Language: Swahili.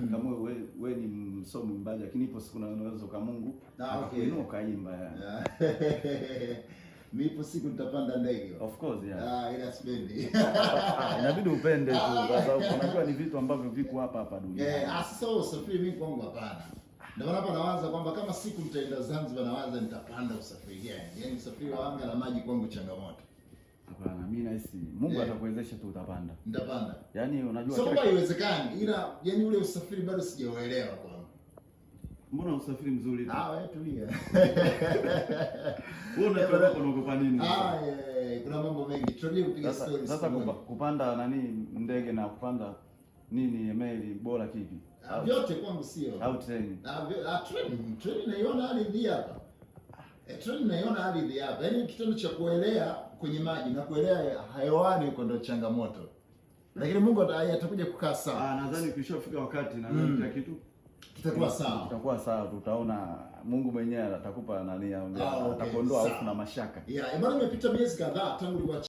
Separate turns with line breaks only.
Kama we ni msomi mwimbaji, lakini ipo siku na unaweza kwa Mungu
Ah, okay.
akakuinua ukaimba, yeah.
Yeah. Mimi ipo siku nitapanda ndege.
Of course, yeah.
Ah, ila sipendi.
Ah, inabidi upende tu kwa sababu unajua ni vitu ambavyo viko hapa hapa duniani.
Eh, ah, sasa wewe usafiri mimi kwangu hapana. Ndio maana hapa nawaza kwamba kama siku nitaenda Zanzibar nawaza nitapanda usafiri gani? Yaani usafiri wa anga na maji kwangu changamoto.
Hapana, mimi nahisi Mungu atakuwezesha tu, utapanda.
Nitapanda.
Yaani unajua
Sio
kila
kwamba haiwezekani, ila yani ule usafiri bado sijauelewa kwangu.
Mbona usafiri mzuri tu?
Ah, wewe tulia.
Wewe unachoka, unaogopa nini?
Ah, yeah, kuna mambo mengi. Tutakuja kupiga
Sasa
stories
sasa
siku moja.
kupanda nani ndege na kupanda nini meli bora kipi?
Ah, vyote kwangu sio.
Au treni?
Ah, treni naiona ardhi hapa. Eh, treni naiona ardhi hapa. Yaani kitendo cha kuelea kwenye maji na kuelea hewani huko ndio changamoto. Lakini Mungu atakuja kukaa sawa.
Ah, nadhani ukishafika wakati nadhani kila kitu
Kitakuwa sawa.
Kitakuwa sawa, tutaona Mungu mwenyewe atakupa nani,
Ah, okay.
atakuondoa
Sawa.
hofu na mashaka.
Yeah, bado imepita miezi kadhaa tangu ulikuwa